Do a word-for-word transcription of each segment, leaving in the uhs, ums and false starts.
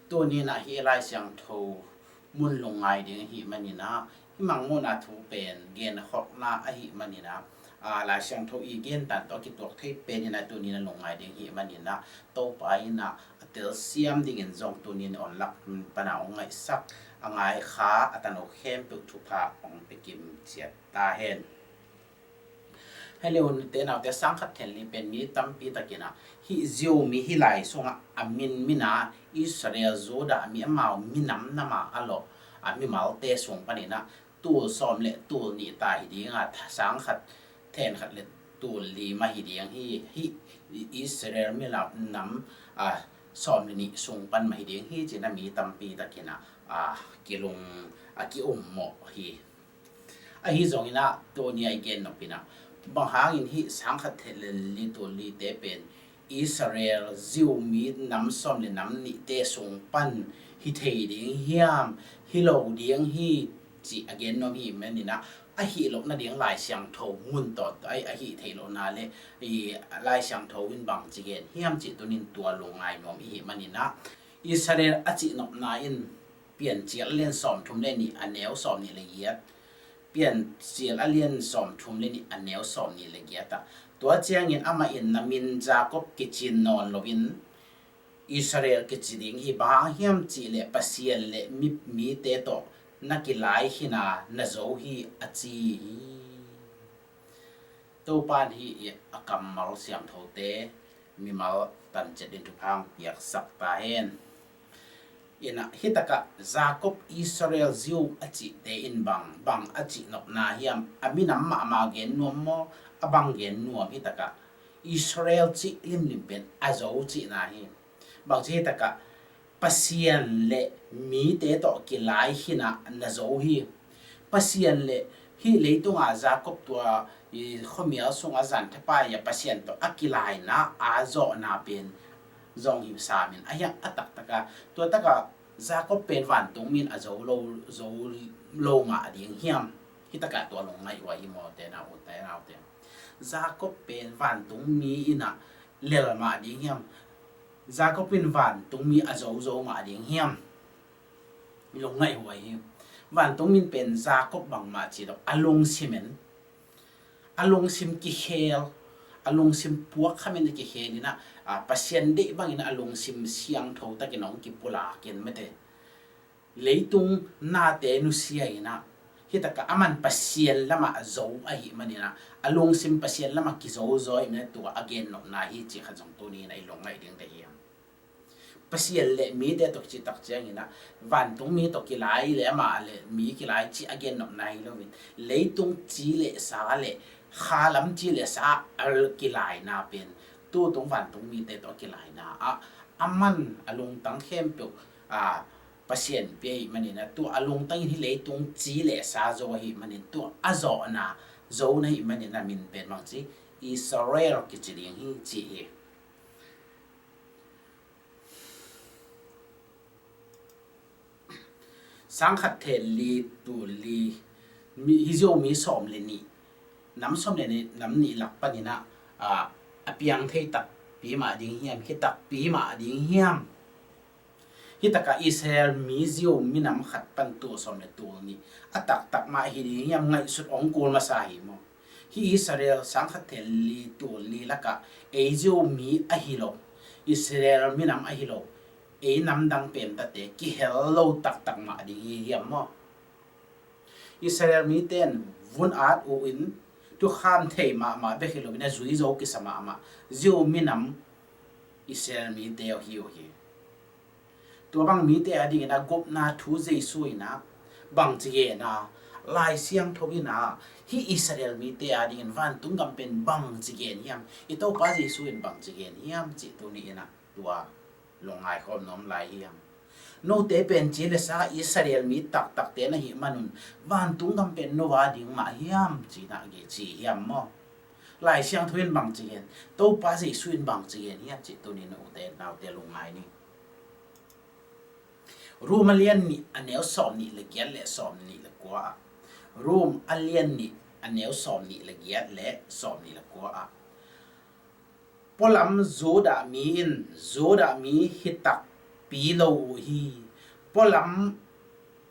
Tuni-in ah hih Lai Siangtho mun lungngai ding ahih manin ah, hih Mangmuhna thu pen genkhawkna ahih manin ah, aa, Lai Siangtho i gen dan tawh a kituak thei penin ah tuni-in ah lungngai ding ahih manin ah, Topa in ah a telsiam dingin zong tuni-in online pan ah hong ngaihsak, a ngai kha a tano khempeuh thupha hong pia kim ciat ta hen. Hei le, u te nau te, sangkhat then li pen mi tampi takin ah hih Jew mi hih lai sungah a min min a Israel, Judah mi, amau minam nam a a lawh a mimalte sung panin ah tul sawm le tul nih ta hi ding a, sangkhat then khat le tul li mah hi ding hi. Hih Israel minam, a, sawm le nih sung pan mah hi ding hi ci-in ah mi tampi takin ah, a, kilung, a, ki-ummawh hi. Ahi zongin ah tuni-a i gen nop in ah, bang hangin hih sangkhat then li tul li te pen Israel, Jew mi nam sawm le nam nihte sung pan hi thei ding hiam, hi lo ding hi, cih a gen nuam hi manin ah, a hih loh nading Lai Siangtho mun tawh a, a hih theih lohna le i Lai Siangtho in bangci gen hiam cih tuni-in tua lungngai nuam i hih manin ah, Israel a cihnopna in Piancil a lian sawmthum le nih, a neu sawmnih le giat. Piancil a lian sawmthum le nih, a neu sawmnih le giat ah, tua ciangin amah in na min Jacob kici nawn loin Israel kici ding hi. Bang hang hiam cih leh Pasian le mi, mite tawh na kilai khin a na zo hi, a ci hi. Topa in hih a kammal siangthote mimal tanciat ding thupha hong piaksak ta hen. In ah, hi takah Jacob, Israel, Jew a cihte in bang, bang a cihnopna hiam? A minam mahmah gen nuam maw, a bang gen nuam? Hi takah Israel cih limlim pen a zo cihna hi. Bangci hi takah Pasian le mite tawh kilai khin a na zo hi. Pasian le hih leitunga Jacob tua i khuamial sunga zan thapai a Pasian tawh a kilaina a zawhna pen zong hi samin a hiang a taktaka, tua taka Jacob pen vantungmi in a zo lo, zo lo mah ding hiam? Hi takah tua lungngaih huai hi maw te, na u te nau te. Jacob pen vantungmi in a lel mah ding hiam? Jacob in vantungmi a zozo mah ding hiam? Lungngaih huai hi. Vantungmi in pen Jacob bangmah ci lo, a lungsim en, a lungsim kikhel, a lungsim puakkham in a kikhel in ah, a, Pasian deih bangin a lungsim siangtho takin hong kipulak in mate. Leitung nate nusia in ah, hi takah aman Pasian lamah a zo ahih manin ah, a lungsim Pasian lamah kizozo ahih manin ah, tua a gennopna hi cih khat zong tuni in ah i lungngaih ding te hiam? Pasian le mite tawh kici tak ciangin ah, vantungmi tawh kilai le amah le mi kilai cih a gennopna hi loin, leitung ci le sa le khalam ci le sa a kilaina pen tutung vantungmite tawh a kilaina ah, aman a lungtang khempeuh, a, Pasian pia ahih manin ah, tua a lungtang in hih leitung ci le sa zo ahih manin, tua a zawhna zo na hih manin ah min pen bangci, Israel kici ding hi ci hi. Sangkhat then li tul li, mi, hi Jew mi sawm le nih, nam sawm le nih, nam nih lak panin ah, a, a piang thei takpi mah ding hiam, hi takpi mah ding hiam? Hi takah Israel mi Jew minam khat pan tul sawm le tul nih a taktak mah hi ding hiam? Ngaihsut hong kul masa hi maw? Hih Israel sangkhat then li tul li lakah ei Jew mi ahi lo, Israel minam ahi lo, ei namdang pemtate kihel lo taktak mah ding hi hiam maw? Israel mite in vun at uh in thukham thei mahmah bek hi loin a zui zo kisa mahmah Jew minam Israel mite ahi uh hi. Tua bang mite adingin a gupna thu Jesu in ah bangci gen a, Lai Siangtho in ah hih Israel mite adingin vantung gam pen bangci gen hiam? I Topa Jesu in bangci gen hiam cih tuni in ah tua lungngai khawm nuam lai hiam? Note pen ci le sa Israel mi taktakte na hih manun vantung gam pen no ading mah hiam ci-in ah ci hiam maw? Lai Siangtho in bangci gen, Topa Jesu in bangci gen hiam cih tuni in ute naute lungngai ni. Rom a lian nih a neu sawm nih le giat le sawm nih le kua ah. Rom a lian nih a neu sawm nih le giat le sawm nih le kua ah. Pualam Judah mi in Judah mi hi tak pi lo uh hi. Pualam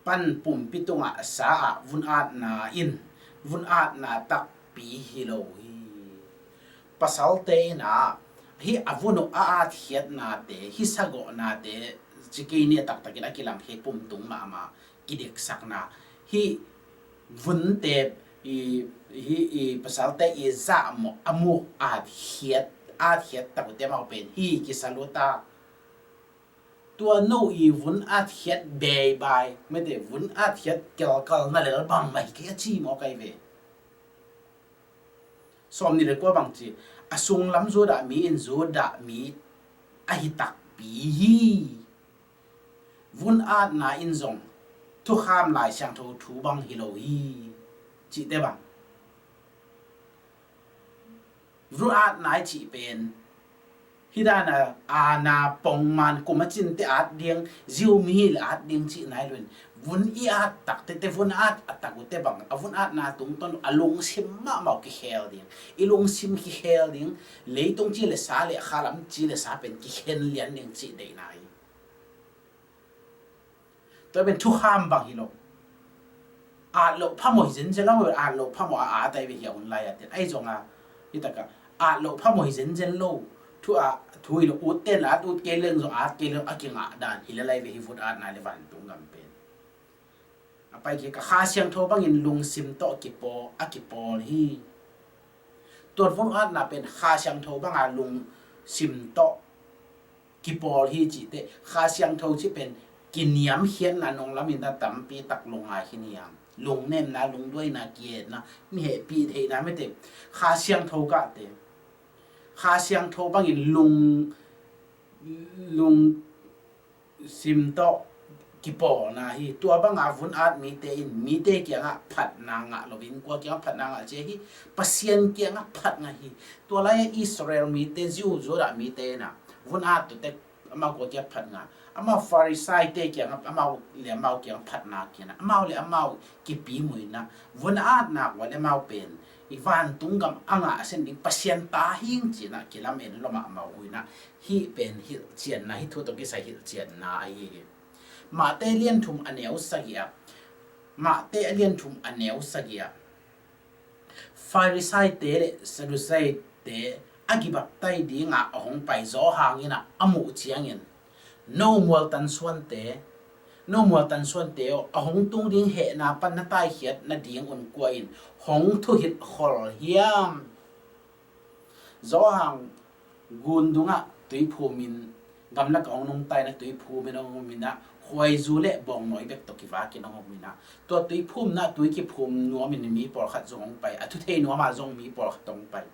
pan pumpi tungah sa ah vun atna in vun atna takpi hi lo hi. Pasalte in ah hih a vun uh a atkhiatnate, hih sagawhnate, ci kei ni, a taktakin a kilang hi, pumtung mahmah kidiksakna, hih vunte i, hih i pasalte i zahmawh a muk atkhiat, atkhiat tak uh te mau pen hih kisa luta. Tua no i vun atkhiat beibai, mete vun atkhiat kelkalna lel bangmah hi kei a ci mawk ai ve. Sawm nih le kua bang ci, a sunglam Judah mi in Judah mi ahi takpi hi. Vun atna in zong thukham Lai Siangtho thu bang hi lo hi, cihte bang. Vun atna i cih pen hih dan a, aana pongman kum a cinte at ding, Jew mi hi le at ding cih nai loin, vun i at tak tete, vun at a tak uh te bang, a vun atna tungtawn a lungsim mahmah uh kikhel ding, i lungsim kikhel ding, leitung ci le sa le khalam ci le sa pen kikhen lian ding cih deihna hi. Tua pen thukham bang hi lo. At loh phamawh hi zenzen lo, at loh phamawh a at ai ve hi a hun lai a ten. Ahi zong a, hi tak a, at loh phamawh hi zenzen lo. Thu a, thu hi lo, ut ten la at, ut kei leng zong at kei leng a kingah dan hi le lai ve hi vun atna le vantung gam pen. A pai kik a Kha Siangtho bangin lungsim tawh kipawl, a kipawl hi. Tua vun atna pen Kha Siangtho banga lungsim tawh kipawl hi cihte, Kha Siangtho cih pen kiniamkhiatna nong lamin a tampi tak lungngai hi niam, lungnemna, lungduaina, kietna, mi hehpih theihna, mete Kha Siangtho kahte, Kha Siangtho bangin lung, lungsim tawh kipawlna hi. Tua banga vun at mite in mite kiangah phatna ngah loin, kua kiangah phatna ngah cia hi, Pasian kiangah phat ngah hi. Tua lai-ah Israel mite, Jew, Judah mite in ah vun at tutek amau kua kiangah phat ngah? Amau Farisai-te kiangah, amau le amau kiangah phatna kiangah, amau le amau kipimuina, vun atna kua le amau pen i vantung gam a ngah a sen ding Pasian ta hing cinah kilamen lua mahmah uh inah, hih pen hilhcianna, hih thu tawh kisai hilhcianna ahi hi. Mate lianthum a neu sagih ah, Mate a lianthum a neu sagih ah, Farisai-te le Sadusai-te a kibaptai dinga a hong pai Zawhang inah a muh ciangin, no mualtansuante, no mualtansuante aw, a hong tung ding hehna pan na taikhiat nadingun kua in hong thuhilh khol hiam? Zawhang gun dungah tui phumin, gamlak a hong nungtaina tui phumin a hong uminah, khuaizu le bawngnawi bek tawh kivakin a hong uminah, tua tui phumna tui kiphum nuamin mi pawlkhat zong hong pai, a thuthei nuama zong mi pawlkhat hong pai.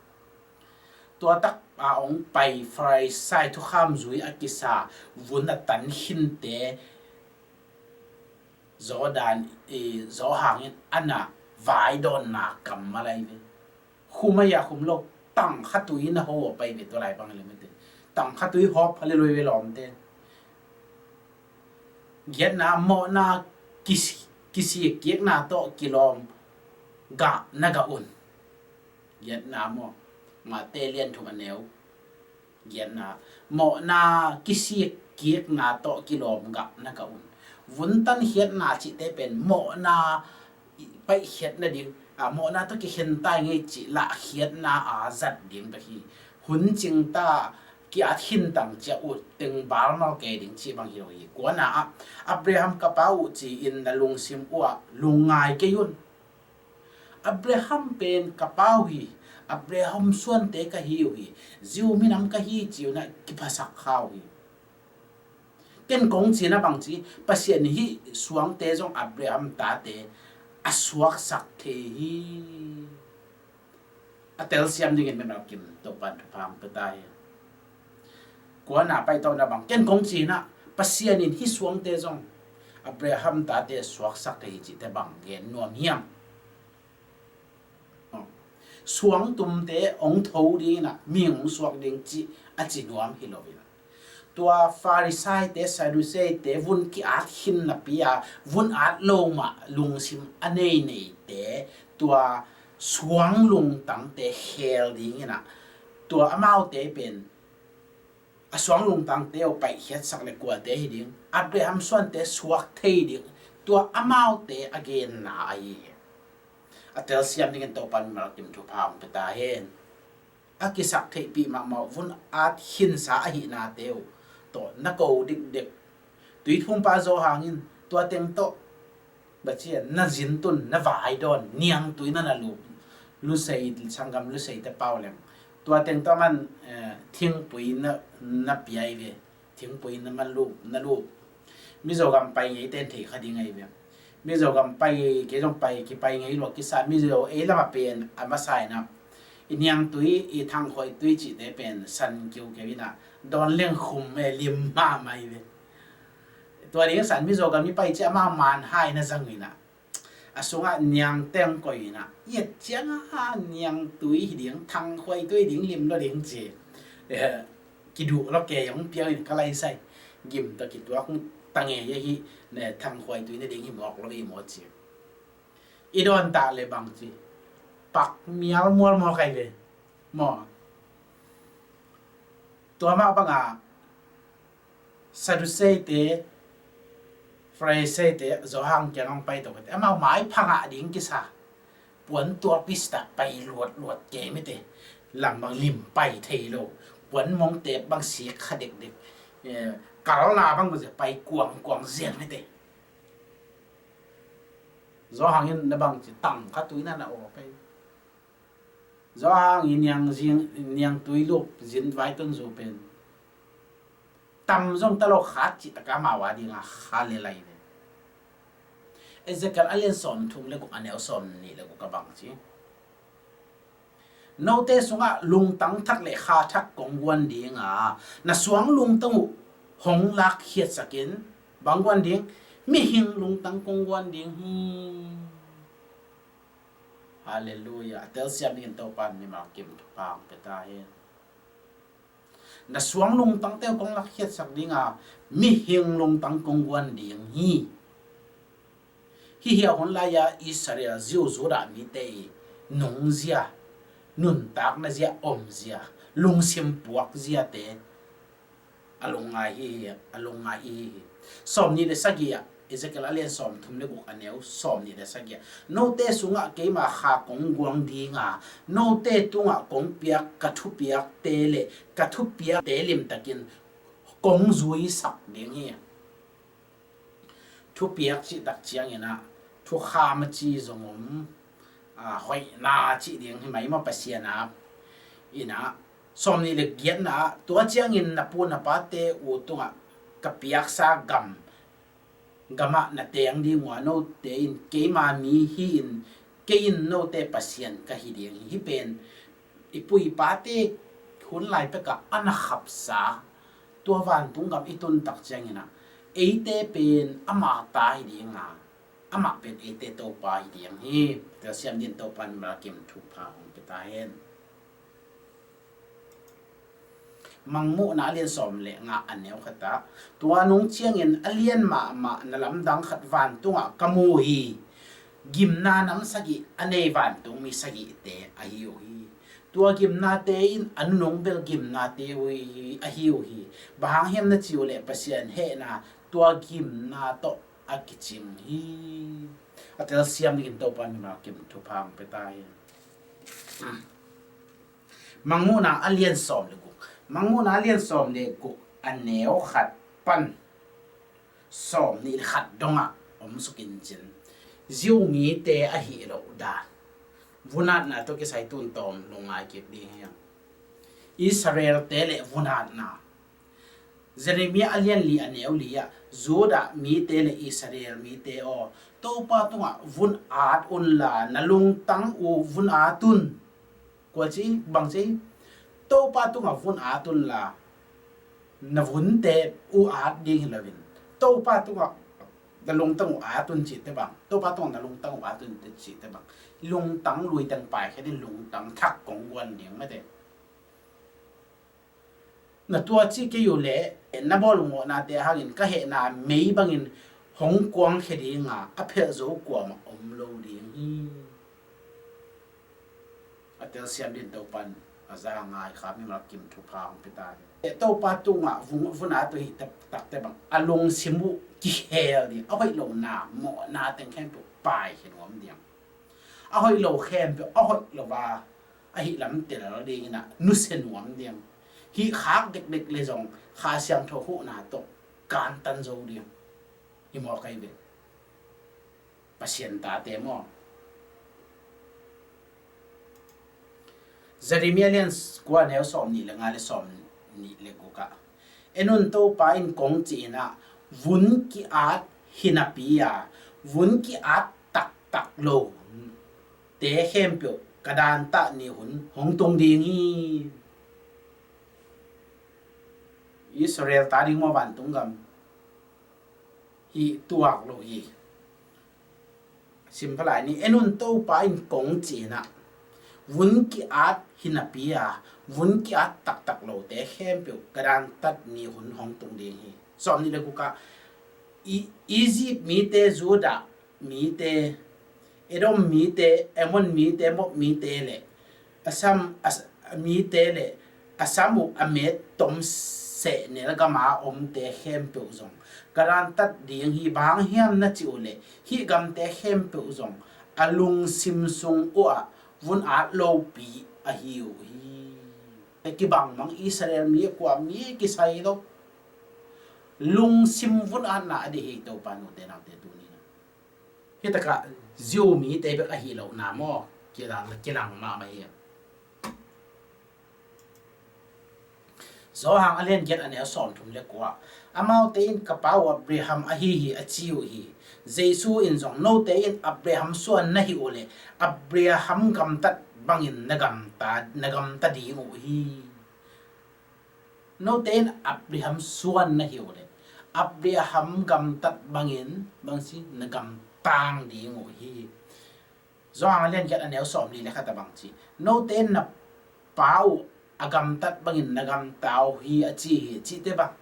Tua tak a hong pai Farisai thukham zui a kisa vun a tan khinte Zawhang, i, Zawhang in a na vaidawnna kammal ahi ve. Khum ahi a khum lo, tangkha tui na ho a pai ve tua lai bang le mete. Tangkha tui hawk pha le lui ve lawmte. Giatna mawhna kisi, kisik kikna tawh kilawm gah na gah un. Giatna maw, Mate lianthum a neu giatna, mawhna kisik kikna tawh kilawm gah na gah un. Vun tankhiatna cihte pen mawhna paihkhiat nading, a, mawhna tawh kikhen tai ngei cih lahkhiatna a zat ding bek hi. Hun cingta ki-at khintang cia ut teng balmal kei ding cih bang hi lo hi. Kuana ah, Abraham ka pa uh ci-in na lungsim uh ah lungngai kei un. Abraham pen ka pa uh hi, Abraham suante ka hi uh hi, Jew minam ka hi ci-un ah kiphasak kha uh hi. Ken kong cina bang ci, Pasian hih suangte zong Abraham tate a suaksak thei hi. A telsiam dingin memel kim Topan thupha hong pia ta hi. Kuana paitawhna bang, ken kong cina Pasian in hih suangte zong Abraham tate suaksak thei hi cihte bang gen nuam hiam? Suangtumte hong tho dingin ah mi hong suak ding cih a ci nuam hi lo in, tua Farisai-te, Sadusai-te vun ki-at khin napi-a vun at lo mah lungsim a nei neite, tua suang lungtangte khel dingin ah, tua amaute pen a suang lungtangte uh paihkhiatsak le kuate hi ding, Abraham suante suak thei ding, tua amaute a genna ahi hi. A telsiam dingin Topa mimal kim thupha hong pia ta hen. A kisaktheihpih mahmah uh, vun at khinsa ahihnate uh tawh na ko dikdik. Tuithumpa Zawhang in tua teng tawh, bacin na zintun, na vaidawn, niangtui na na lup, Lusei, sanggam Luseite pau leng, tua teng tawh man, eh, thingpui na, na pia hi ve. Thingpui na man lup, na lup. Mizo gam pai ngeite in thei kha ding ahi ve. Mizo gam pai, kei zong pai, kipai ngei lua kisa, Mizo ei lamah pen a masa in ah, i niangtui, i thangkhuaitui cihte pen san kiukeu in ah, dawn leng khum e, lim mahmah hi ve. Tua ding san Mizo gam i pai ciang amau man hai na zang in ah, a sungah niangteng koih in ah, i et ciangah niangtui hi ding, thangkhuaitui hi ding, lim lo ding ci. Eh, kiduh lo, kei hong piang in ka lai sai. Gim tawh kituak ta ngei ahi, ne, thangkhuaitui na ding hi mawk lo hi maw ci. I dawn tak le bang ci, pak mial mual maw kai ve. Maw. Tua mah bangah Sadduceite, Phariseite, Zawhang kiang hong pai tawh kate, amau maipha ngah ding kisa. Puan tualpi sitak pai luatluat kei mite. Lam bang lim pai thei lo. Puan mongte bang sik kha dekdek. Eh, kalna bang pai kuangkuang zian mite. Zawhang in na bang ci, tang kha tui na na aw pai. Zawhang i niang zing, niangtui lup, zin vai tun zu pen tam zong ta lo khat cih taka amau a dinga kha le lai ve. Ezekiel a lian sawm thum le guk, a neu sawm nih le guk a bang ci. Note sungah lungtang thak le kha thak kong guan dinga, na suang lungtang uh hong lak khiatsakin, bang guan ding, mihing lungtang kong guan ding hi. Halleluiah. A telsiam dingin Topa in mimal kim thupha hong pia ta hen. Na suang lungtangte uh kong lakkhiatsak dinga, mihing lungtang kong guan ding hi. Hih hi a hun lai-a Israel, Jew, Judah mite i nungzia, nuntakna zia, omzia, lungsim puakziate a lungngai hi, a lungngai i hi hi. Sawm nih le sagih ah, Ezekiel a lian sawm thum le guk, a neu sawm nih le sagih ah, note sungah keima kha kong guang dinga, note tungah kong piak ka thupiakte le ka thupiakte limtakin kong zuisak ding hi. Thupiak cih tak ciangin ah, thukham a ci zong om, a, hoihna cih ding hi mai maw, Pasian a. In ah, sawm nih le giatna ah, tua ciangin na pu na pate uh tungah ka piaksa gam, gamah na teng ding uh a, note in keima mi hi-in, kei in note Pasian ka hi ding hi. Hih pen i pu i pate hun lai pekah a na khapsa, tua vantung gam i tun tak ciangin ah, eite pen ama ta hi dinga, amah pen eite Topa hi ding hi. Telsiam dingin Topa in mimal kim thupha hong pia ta hen. Mangmuhna a lian sawm le nga, a neu khat ah, tua nung ciangin a lian mahmah na lamdang khat vantungah ka mu hi. Gimna nam sagih a nei vantung mi sagihte ahi uh hi. Tua gimnate in a nunung bel gimnate uh hi, ahi uh hi. Bang hang hiam na ci uh leh Pasian hehna tua gimna tawh a kicing hi. A telsiam dingin Topa in mimal kim thupha hong pia ta hi. Mangmuhna a lian sawm le guk. Mangmuhna a lian sawm le guk, a neu khat pan sawm nih le khat dongah om sukin cin, Jew mite ahih loh dan, vunatna tawh kisai tun tawm lungngai kik ding hi hang. Israelte le vunatna. Jeremiah a lian li, a neu li ah, Judah mite le Israel mite aw, Topa tungah vun at unla, na lungtang uh vun at un. Kua ci, bang ci, Topa tungah vun at unla, na vunte uh at ding hi loin, Topa tungah na lungtang uh at un cihte bang, Topa tungah na lungtang uh at un cihte bang, lungtang lui teng paikhia ding, lungtang thak kong guan ding mate. Na tua ci kei uh leh, na bawl uh mawhnate hangin ka hehna mei bangin hong kuangkhia dinga, a phelh zo kuamah om lo ding hi. A telsiam dingin Topa in, a, Za ngai kha mimal kim thupha hong pia ta hi. Topa tungah vun, vun at uh hi taktak teh bang a lungsim uh kihel ding, a hoih lohna mawhna teng khempeuh pai hi nuam ding. A hoih lo khempeuh a hoih lo a, ahi lam tel dingin ah nusia nuam ding. Hih khak dekdek le zong Kha Siangtho huhna tawh kantan zo ding. Hi mawk ahi ve. Pasian tate maw? Jeremiah lian kua, neu sawm nih le nga le sawm nih le guk ah, en un, Topa in kong cih in ah, vun ki-at hi napi a, vun ki-at taktak lo te khempeuh ka dantah ni hun hong tung ding hi. Israel ta ding maw, vantung gam? Hi tuak lo hi. Sim phalai ni, en un, Topa in kong cih in ah, vun ki-at hi napi a, vun ki-at taktak lo te khempeuh ka dantah ni hun hong tung ding hi. Sawm nih le guk ah, I-, Egypt mite, Judah mite, Edom mite, Ammon mite, Moab mite le a sam, a s-, mite le a sam uh a met tom seh nel gama omte khempeuh zong ka dantah ding hi. Bang hiam na cih uh leh hih gamte khempeuh zong a lungsim sung uh ah vun at lopi ahi uh hi. Kibang mang Israel mi, kua mi kisai lo. Lungsim vun atna a deih hi Topa, nute naute, tuni-in ah. Hi takah Jew mite bek ahi lohna maw, kilang, kilang mahmah hi. Johan a lian giat, a neu sawm thum le kua, amaute in, ka pa uh Abraham ahi hi, a ci uh hi. Jesu in zong, note in Abraham suan na hi uh leh Abraham gamtat bangin na gamta, na gamta ding uh hi. Note in Abraham suan na hi uh leh Abraham gamtat bangin bangci na gamtang ding uh hi. Johan a lian giat, a neu sawm li le khat ah bangci, note in na pa uh a gamtat bangin na gamta uh hi, a ci hi. Cihte bang,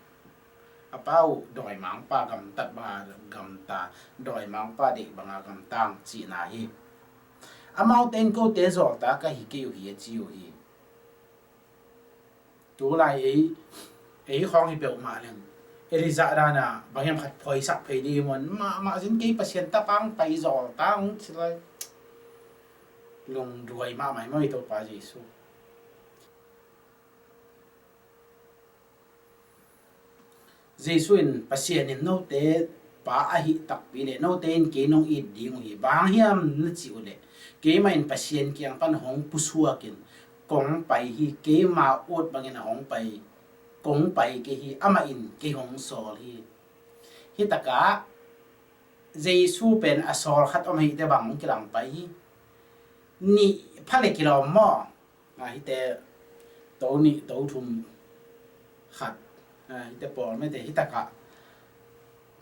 a pa uh dawimangpa gamtat banga gamta, dawimangpa deih banga gamtang cihna hi. Amaute in kote zawlta ka hi kei uh hi, a ci uh hi. Tulai ei, ei khawng hi peuhmah leng Elijah dana bang hiam khat phoisak phei ding hi maw, mahmah zin, kei Pasian tapa hong pai, zawlta hong ci lai. Lungduai mahmah hi maw i Topa Jesu. Jesu in, Pasian in note pa ahih takpi leh note in kei nong it ding uh hi. Bang hiam na cih uh leh keimah in Pasian kiang pan hong pusuakin kong pai hi. Keima ut bangin a hong pai, kong pai kei hi. Amah in kei hong sawl hi. Hi takah Jesu pen a sawl khat om ahih teh bang hong kilang pai hi. Nih pha le kilawm maw? A, hihte to nih, to thum, khat, a, hihte pawl mete, hi takah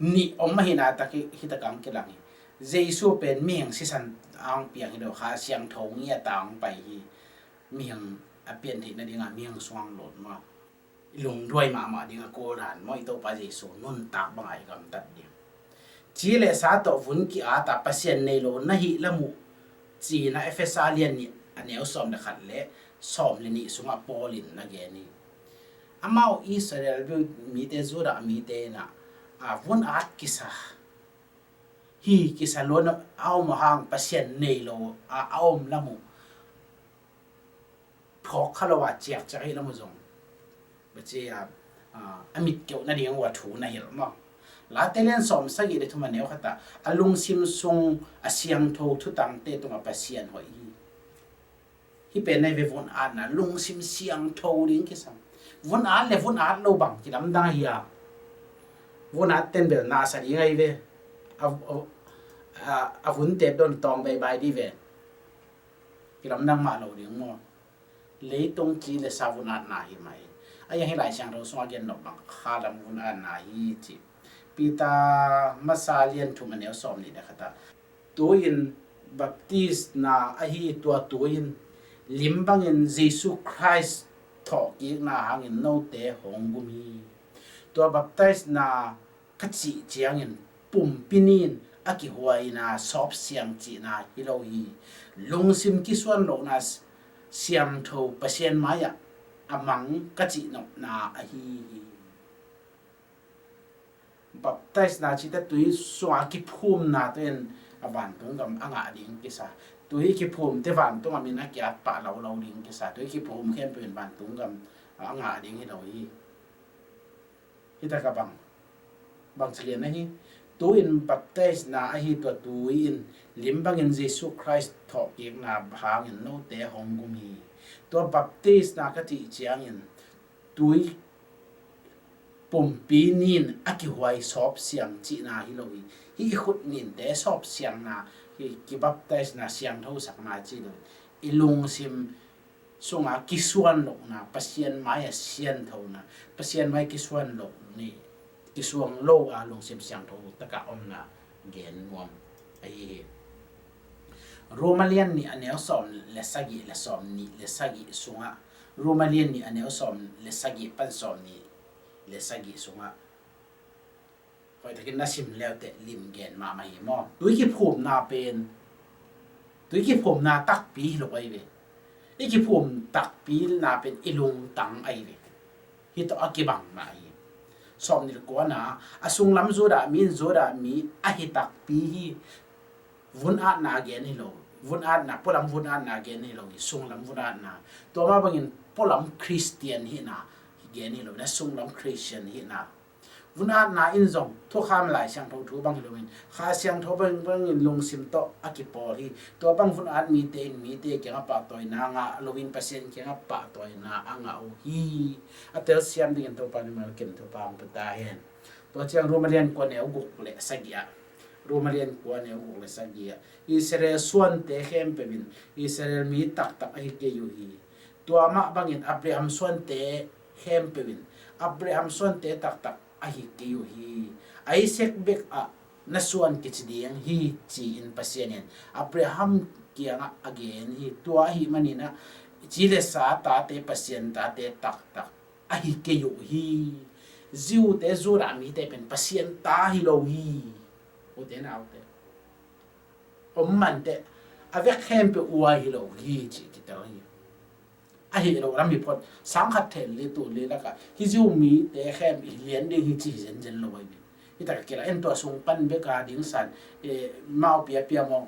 nih om ahihna tak hi, hi takah hong kilang hi. Jesu pen mihing sisan a hong piang hi lo, Kha Siangtho ngiat a hong pai hi. Mihing a pian theih nadinga mihing suang lo maw? I lungduai mahmah ding a kul dan maw, i Topa Jesu nuntak banga i gamtat ding. Ci le sa tawh vun ki-at a, Pasian nei lo na hih lam uh, ci-in a Efesa lian nih, a neu sawm le khat le sawm le nih sungah Paul in na gen hi. Amau Israel mite, Judah mite in a, a vun at kisa hi, kisa lo na a om a hang, Pasian nei lo a, a om lam uh phawk kha lo a, ciakciak hi lam uh zong, baci a, a, a mit keuh nading uh a thu na hilh maw? Late lian sawm sagih le thum, a neu khat ah, a lungsim sung a siangtho thutangte tungah Pasian hoih hi. Hih pen na hi ve, vun atna, lungsim siangtho ding kisam. Vun at le vun at lo bang kilamdang hi a. Vun at ten bel nasa ding ahi ve. A, a, a, a vun tep don tawng baibai dih ve. Kilamdang mah lo ding maw? Leitung ci le sa vun atna hi mah hi. A yang hi Lai Siangtho sungah gen nop bang kha lam vun atna hi ci. Peter masa lian thum, a neu sawm nih le khat ah, tu-in baptisna ahi, tua tu-in lim bangin Jesu Khrist thawhkikna hangin note hong gum hi. Tua baptisna ka cih ciangin pumpi nin a kihuaina sawpsiang cihna hi lo hi. Lungsim kisuan lohna s-, siangtho Pasian mai-ah a mang ka cih nopna ahi hi. Baptisena cihte tui sunga kiphumna tawh in a vantung gam a ngah ding kisa. Tui kiphumte vantung gam in a kiat pah lo lo ding kisa. Tui kiphum khempeuh in vantung gam a ngah ding hi lo hi. Hi takah bang, bang ci lian ahi. Tu-in baptisena ahi tua tui in lim bangin Jesu Khrist thawhkikna hangin note hong gum hi. Tua baptisena ka cih ciangin tui pumpi nin a kihuai sawp siang cihna hi lo hi. Hih i khut ninte sawp siangna, hih kibaptisena siangthosakna ci lo hi. I lungsim sunga kisuan lohna, Pasian mai-ah sianthona, Pasian mai kisuan loh ni, kisuang lo a lungsim siangtho takah omna gen nuam ahi hi. Roma lian nih a neu sawm le sagih le sawm nih le sagih sungah, Roma lian nih a neu sawm le sagih pan sawm nih le sagih sungah hoihtakin na sim leuteh lim gen mahmah hi maw? Tui kiphumna pen, tui kiphumna takpi hi lo ahi ve. I kiphum takpina pen i lungtang ahi ve. Hih tawh a kibang mah hi. Sawm nih le kuana, a sunglam Judah mi in Judah mi ahi takpi hi. Vun atna gen hi lo, vun atna, pualam vun atna gen hi lo hi, sunglam vun atna. Tua mah bangin pualam Khristian hihna gen hi lo, na sunglam Khristian hihna. Vun atna in zong thukham Lai Siangtho thu bang hi loin, Kha Siangtho bang, bangin lungsim tawh a kipawl hi. Tua bang vun at mite in mite kiangah pahtawina ngah loin Pasian kiangah pahtawina a ngah uh hi. A telsiam dingin Topa mimal kim thupha hong pia ta hen. Tua ciang Roma lian kua neu guk le sagih ah, Roma lian kua neu guk le sagih ah, Israel suante khempeuh in Israel mi taktak ahi kei uh hi. Tua mah bangin Abraham suante khempeuh in Abraham suante taktak ahi kei uh hi. Isaac bek ah na suan kici ding hi ci-in Pasian in Abraham kiangah a gen hi. Tua ahih manin ah ci le sa tate Pasian tate taktak ahi kei uh hi. Jew te, Judah mite pen Pasian ta hi lo hi. Ute naute, om manteh a vek khempeuh uai hi lo hi ci kitel hi. Ahi lo lam hi phot, sang khat thel li tu li lakah hih Jew mite khem i lian ding hi ci hi zenzen lo ahi. Hi takah kila en tua sung pan bek a ding san, eh, mau pia pia mawng.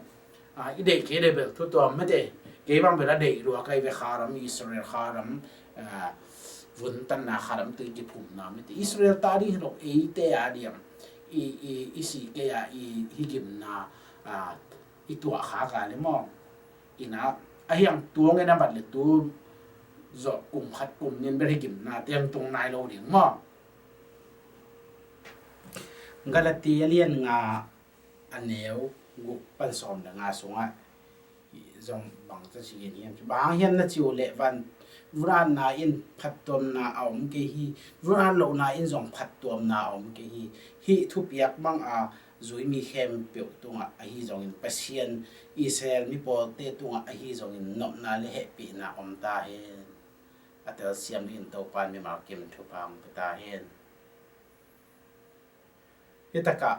Ah, i deih kei deih bel thu tuam mate. Kei bang bel a deih lua kai ve kharam Israel kharam, ah, vuntanna kharam tui kiphumna mate. Israel ta ding hi lo eite a diam. I, i, i si kei a i hi gimna, ah, i tuah kha ka le maw. Ina, a hiang tuang e na mat le tu zawh kum khat kum nin bel hi gimna tiang tung nai lo ding maw. Galati a lian nga a neu guk pan sawm le nga sungah zong bang ca ci gen hiam? Bang hang hiam na ci uh leh van vun atna in phattuamna a om kei hi, vun at lohna in zong phattuamna a om kei hi. Hih thupiak bang a zui mi khempeuh tungah ahi zongin Pasian Israel mi pawlte tungah ahi zongin nopna le hehpihna om ta hen. A telsiam dingin Topa in mimal kim thupha hong pia ta hen. Hi takah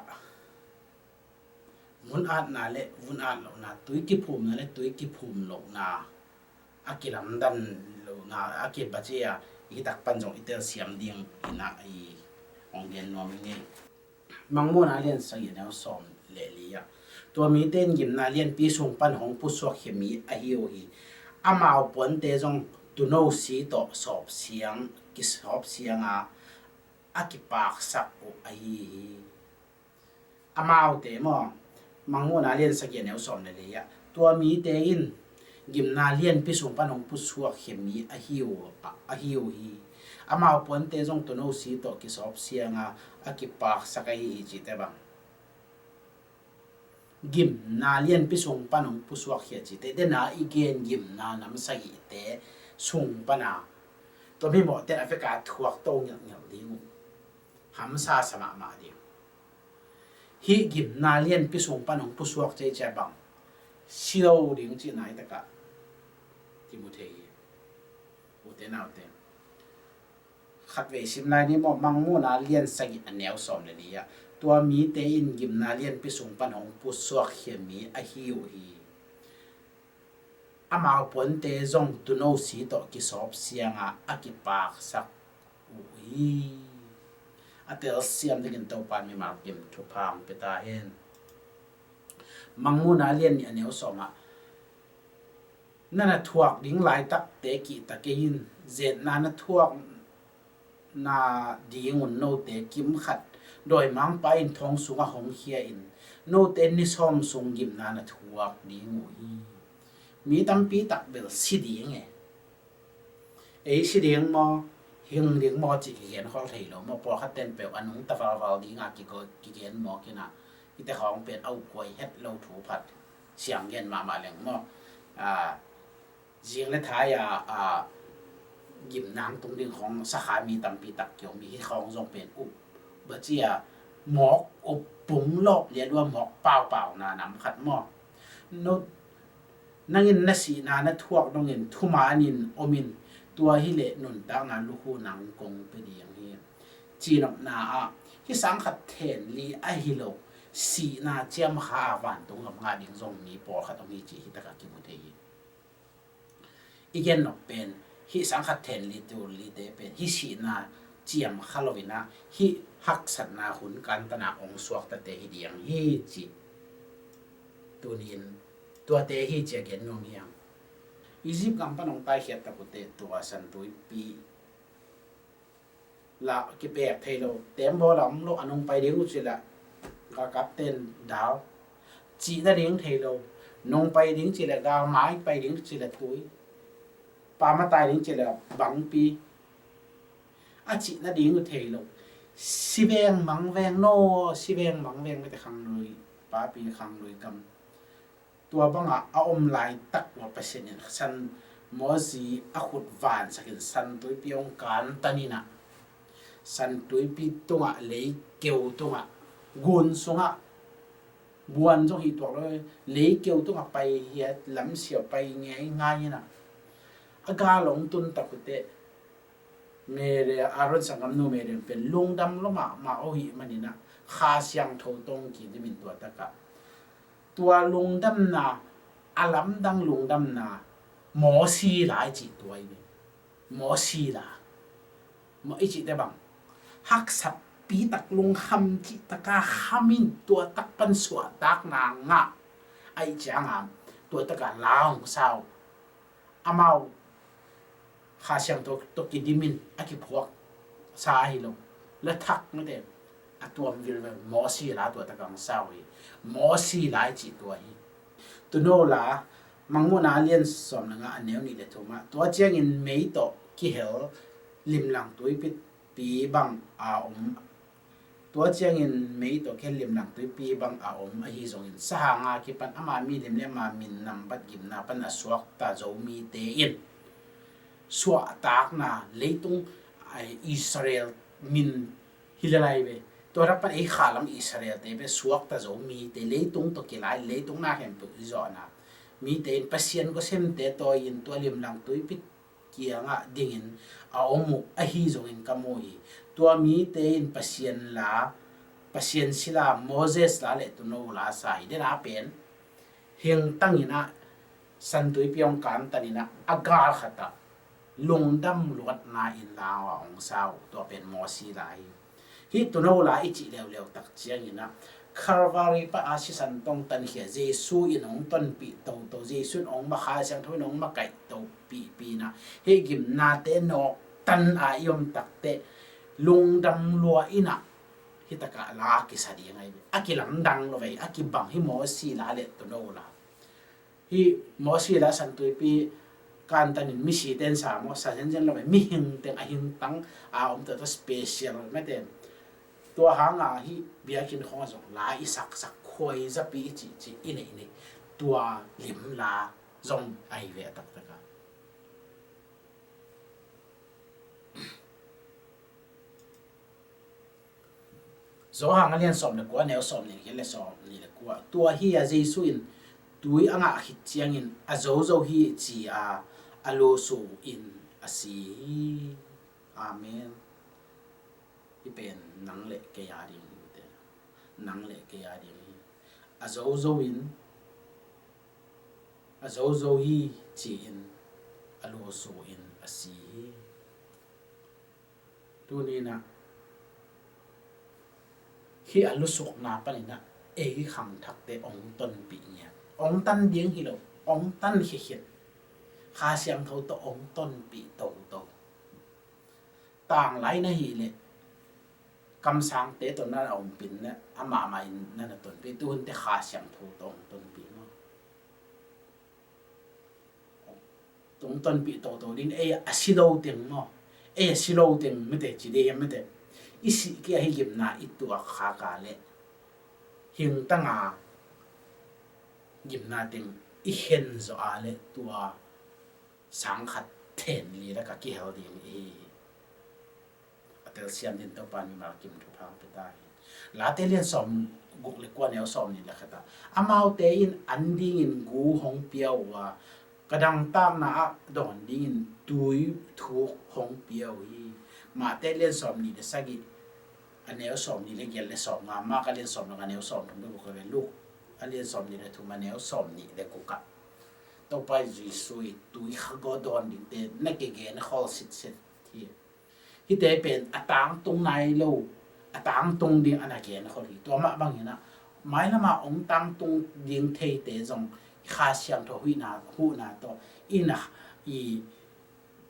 vun atna le vun at lohna, tui kiphumna le tui kiphum lohna a kilamdan lohna a kibace a, hi tak pan zong i telsiam ding ina i hong gen nuam ing ei. Mangmuhna lian sagih neu sawm le li ah, tua mite in gimna lianpi sung pan hong pusuakkhia mi ahi uh hi. Amau puante zong tuuno si tawh sawp siang, kisawp siang a, a kipaksak uh ahi hi. Amaute maw, Mangmuhna lian sagih neu sawm le li ah, tua mite in gimna lianpi sung pan hong pusuakkhia mi ahi uh, ahi uh hi. Amau puante zong tuuno si tawh kisawp siang a, a kipaksak ahi hi cihte bang. Gimna lianpi sung pan hong pusuakkhia cihte, dena i gen gimna nam sagihte sung pana tua mi mawhte a veka thuak to ngelhngelh ding uh. Hamsa sa mahmah ding. Hih gimna lianpi sung pan hong pusuak cei cia bang si lo ding cihna hi takah Timote hi. Ute naute, khatvei sim lai ni maw, Mangmuhna lian sagih a neu sawm le li ah, tua mite in gimna lianpi sung pan hong pusuakkhia mi ahi uh hi. amau puante zong tuuno si tawh kisawp siangah a kipaksak uh hi. A telsiam dingin Topa mimal kim thupha hong pia ta hen. Mangmuhna lian nih a neu sawmah, na na thuak ding laitakte kihta kei in, zetna na thuak na ding un note kim khat dawimangpa in thong sungah hong khia in, note ni sawm sung gimna na thuak ding uh hi. Mi tampi tak bel si ding e. Ei si ding maw, hing ding maw cih kigen khol thei lo maw, pawlkhat ten peuh a nungta valval dinga kigen maw kina, hite khawng pen a ukhuai het lo thu phat siang gen mahmah leng maw. Zing le thai a gimnang tung ding khawng sakha mi tampi tak kiom hi. Hih khawng zong pen up bacia mawk up pung lawp lialua mawk paupau na nam khat maw. Nangin na sihna na thuak dongin thumanin omin, tua hileh nuntakna lukhu nang kong pe ding hi. Cinopna ah hih sang khat then li ahi lo sihna ciam kha a vantung gam ngah ding zong mi pawlkhat om hi cih hi takah kimu thei hi. I gen nop pen hih sang khat then li tu lite pen hih sihna ciam kha loinah hih haksatna hun kantana ong suaktate hi diang hi cih tunin tuate hi cia gen nuam hiang. Egypt gam pan ong taikhiat takute tua santuipi lah kipek thei lo, tembaw lam lo a nong pai ding uh cila galkap ten dal, cihna ding thei lo, nong pai ding cila galmai, pai ding cila tui, pamatai ding cila bangpi, a cihna ding uh thei lo. Siveng mangveng no, siveng mangveng mete khanglui papi khanglui kam. Tua bangah a om laitak ua Pasian in san Mosi a khut vansakin santuipi ong kantaninah santuipi tungah leikeu tungah gun sungah buan zong hi tuak lo leikeu tungah pai hiat lamsiau pai ngei ngai inah a gal ong tun takuteh Mary, Aaron sanggamnu Mary pen lungdam lua mahmah aw hih maninah Kha Siangtho tong kidimin tua takah tua lungdamna a lamdang lungdamna Mosi la i cih tua i ve. Mosi la i cihte bang haksatpi tak lungkham cih taka khamin tua tak pan suahtakna ngah a ih cianga tua taka la hong sau amau Kha Siangtho tawh kidimin a kiphuak sa ahi lo. La thak mate a tuam vilvel Mosi la tua takang sau hi. Mosi la i cih tua hi. Tuuno la Mangmuhna lian sawm le nga a neu nih le thumah tua ciangin mei tawh kihel limlang tuipi pi bang a om. Tua ciangin mei tawh kihel limlang tuipi bang a om ahi zongin sahanga kipan ama milim le ama min nambat gimna pan a suakta zo mite in suahtakna leitung Israel min hi le lai ve. Tua rak pan ei khalam Israel te ve suakta zo mite leitung tawh kilai leitung na khempeuh i zawhna mite in Pasian gawsemte tawi in tua limlang tuipi kiangah dingin a om uh ahi zongin ka mu hi. Tua mite in Pasian la, Pasian sila, Moses la le tuuno la sa hi. Dena pen hingtang inah santuipi hong kantan inah a gal khatah lungdam luatna in la a hong sa uh tua pen Mosi la hi. Hih tuuno la i cih leuleu tak cianginah Calvary pah a sisan tong tankhia Jesu in hong tonpih toto, Jesu in hong makha, Siangtho in hong makaih topihpih inah hih gimnate nawktan a i om takteh lungdam lua inah hih takah la a kisa ding ahi ve. A kilamdang lo vei a kibang hi Mosi la le tuuno la. Hih Mosi la santuipi kantanin misite in sa maw sa zenzen lo vei mihing teng a hingtang a om tawh special mete. Tua hanga hih biakinn khawng a zong la i saksak khuai zapi i cihcih i neih neih tua lim la zong ahi ve a taktakah. Johan a lian sawm le kua neu sawm nih khit le sawm nih le kua. Tua hi a Jesu in tui a ngah khit ciangin a zozo hi ci a a lusu in a si hi. Amen. Hi pen nang le kei a ding hi te. Nang le kei a ding hi. A zozo in a zozo hi ci-in a lusu in a si hi. Tuni-in ah hih a lusukna panin ah ei khangthakte hong tonpih ngiat, hong tan ding hi lo, hong tan khikhin, Kha Siangtho tawh hong tonpih toto. Tanglai na hih leh kamsangte tawh na ompih in ah amah mah in na na tonpih, tuhunte Kha Siangtho tawh hong tonpih maw? Hong tonpih toto ding, ei a si lo teng maw? Ei a si lo teng mite ci ding hiam mite? I sih kei a hih gimna i tuak khak a leh hingtang a gimna teng i khen zawh a leh tua sangkhat then li lak ah kihel ding i hi hi. A telsiam dingin Topa in mimal kim thupha hong pia ta hi. Late lian sawmguk le kua, neu sawmnih le khat ah, amaute in an dingin gu hong pia uh a, ka dangtakna ah dawn dingin tui thuk hong pia uh hi. Mate lian sawmnih le sagih, a neu sawmnih le giat le sawmnga, Mark a lian sawmnga, a neu sawmthum le guk, le Luke a lian sawmnih le thum, a neu sawmnih le guk ah Topa Jesu i tui kha gaw dawn dingte na kigen khol sitset hi. Hihte pen a tangtung nai lo, a tangtung ding a na gen khol hi. Tua mah bangin ah mailam a hong tangtung ding theite zong Kha Siangtho huhna, huhna tawh i na i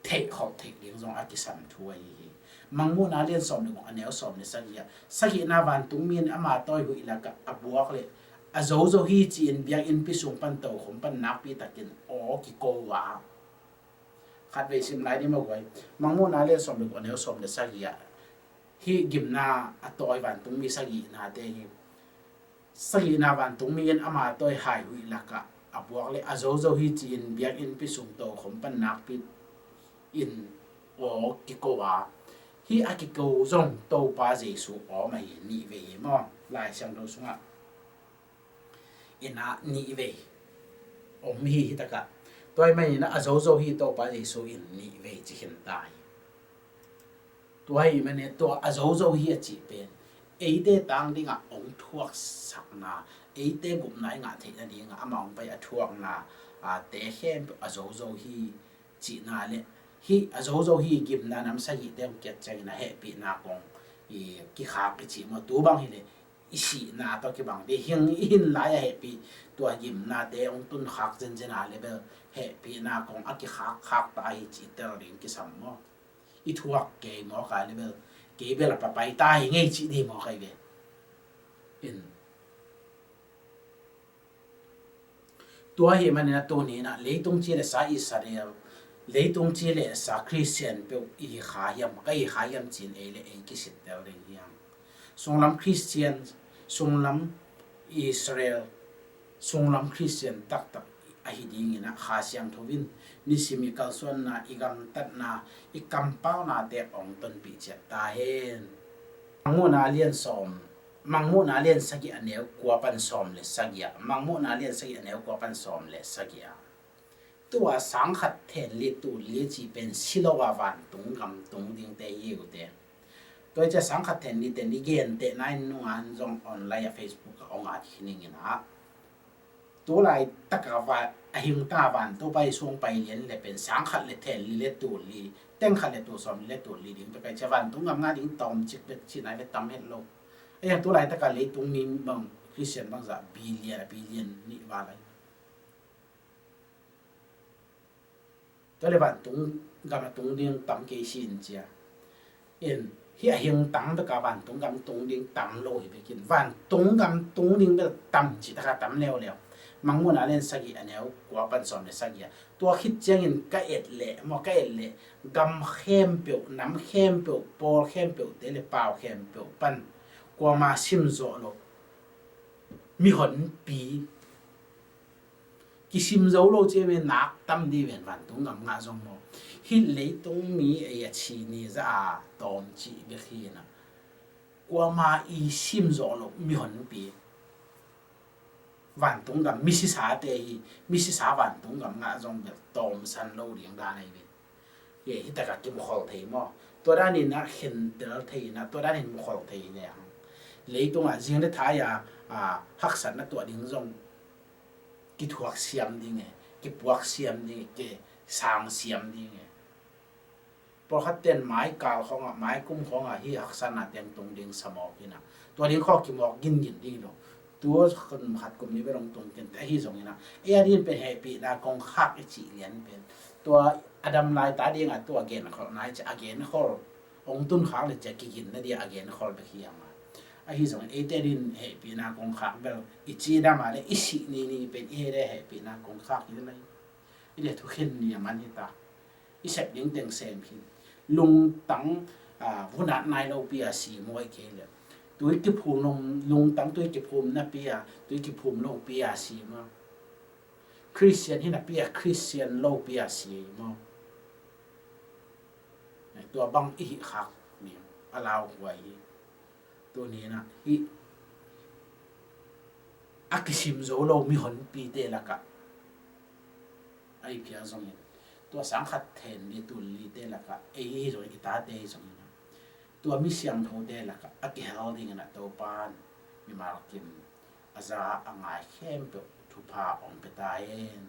theih khol theih ding zong a kisam thu ahi hi. Mangmuhna lian sawm le guk, a neu sawm le sagih ah, sagihna vantungmi in ama tawi huih lakah a buak leh a zozo hi ci-in biakinnpi sung pan tokhom pan nakpi takin aw kiko a, khatvei sim lai ni maw guai. Mangmuhna lian sawm le guk, a neu sawm le sagih ah hih gimna a tawi vantungmi sagihnate hi. Sagihna vantungmi in ama tawi hai huih lakah a buak leh a zozo hi ci-in biakinnpi sung tokhom pan nakpi in aw kiko a, hih a kiko zong Topa Jesu awm ahi, nih vei hi maw? Lai Siangtho sungah in ah nih vei om hi, hi takah. Tua ahih manin ah a zozo hi Topa Jesu in nih vei ci khin ta hi. Tua ahih manin tua a zozo hi a cih pen eite tang dingah hong thuaksakna, eite gupna i ngah theih nadingah amah hong pai a thuakna, a, te khempeuh a zozo hi cihna le hih a zozo hi gimna nam sagihte hong kiat ciangin a hehpihna kong i kikhak i cih maw? Tu bang hileh i sihna tawh kibang ding, hing i hin lai a hehpih, tua gimnate hong tunkhak zenzen a leh bel hehpihna kong a kikhakkhak ta hi cih tel ding kisam maw? I thuak kei mawk a leh bel kei bel a papai ta hi ngei cih ding mawk ahi ve. In Tua ahih manin a tuni-in ah leitung ci le sa Israel, leitung ci le sa Khristian peuh i hi kha hiam, ka hi kha hiam ci-in ei le ei kisittel ding hi hang. Sunglam Khristian, sunglam Israel, sunglam Khristian taktak ahi dingin ah Kha Siangtho in nisim i kalsuanna, i gamtatna, i kampaunate hong tonpih ciat ta hen. Mangmuhna lian sawm, Mangmuhna lian sagih a neu kua pan sawm le sagih ah, Mangmuhna lian sagih a neu kua pan sawm le sagih ah. Tua sangkhat then li tul li cih pen si lo a vantung gam tung dingte hi uh te. Tua hi ciah sangkhat then li ten i gentehna in nunga in zong online a Facebook ah hong at hi ning in ah. Tu laitaka va-, a hingtanga vantung pai sung pai lian le pen sangkhat le then li le tul li, teng khat le tul sawm li le tul li ding pek a hi ciah vantung gam ngah ding tawmcik bek cihna hi ve, tam het lo. Ahi hang tu laitaka leitung mi bang Khristian bangzah billion, a billion nih val ahi. Tua le vantung gam a tung ding tam kei si in cia. In, hih a hingtang beka vantung gam tung ding tam lo hi bekin. Vantung gam tung ding bel tam cih taka tam leuleu. Mangmuhna lian sagih a neu kua pan sawm le sagih ah. Tua khit ciangin ka et leh, maw ka et leh, gam khempeuh, nam khempeuh, pawl khempeuh te le pau khempeuh pan kuama sim zawh loh mihonpi kisim zo lo ci ve, nak tam ding ven vantung gam ngah zong maw. Hih leitung mi ei a ci ni za a tawm cih bek hi na. Kuama i sim zawh loh mihonpi vantung gam misisa te hi, misisa vantung gam ngah zong bek tawmsan lo ding dan ahi ve. Hi, hi taka kimukhol thei maw? Tua danin a khentel thei na, tua danin mukhol thei le hang. Leitungah zing le thai a, a, haksatna tuah ding zong kithuak siam ding e. kipuak siam ding, kisang siam ding e. Pawlkhat ten mai kal khawngah, mai kum khawngah hih haksatna teng tung ding sa mawk hi na. Tua ding khawng kimawk gingin ding lo. Tua kum khat kum nih bel hong tung kei in, ahi zongin ah, ei a ding pen hehpihna kongkhak i cih lian pen, tua Adam lai ta dingah tua genkholhna i cih, a genkhol hong tun khak le ciah kiginna ding a genkhol bek hi a mah. Ahi zongin eite a ding hehpihna kongkhak bel i ci dam a le i sih ni ni pen i hei le hehpihna kongkhak hi le, i le thukhen ni a man hi ta. I sep ding teng sem khin. Lungtang, a, vunat nai lopi a si maw, i kei le. Tui kiphum lo, lungtang tui kiphum napi a, tui kiphum lopi a si maw. Christian hi napi a, Christian lopi a si maw. Tua bang i hih khak ni, a lauhuai hi. Tuni-in ah hih a kisim zo lo mihonpite lakah a i phia zongin, tua sang khat then li tul lite lakah ei hi zongin, i tate hi zongin ah, tua mi siangthote lakah a kihel dingin ah Topa'n mimal kim a za a ngai khempeuh thupha hong pia ta hen.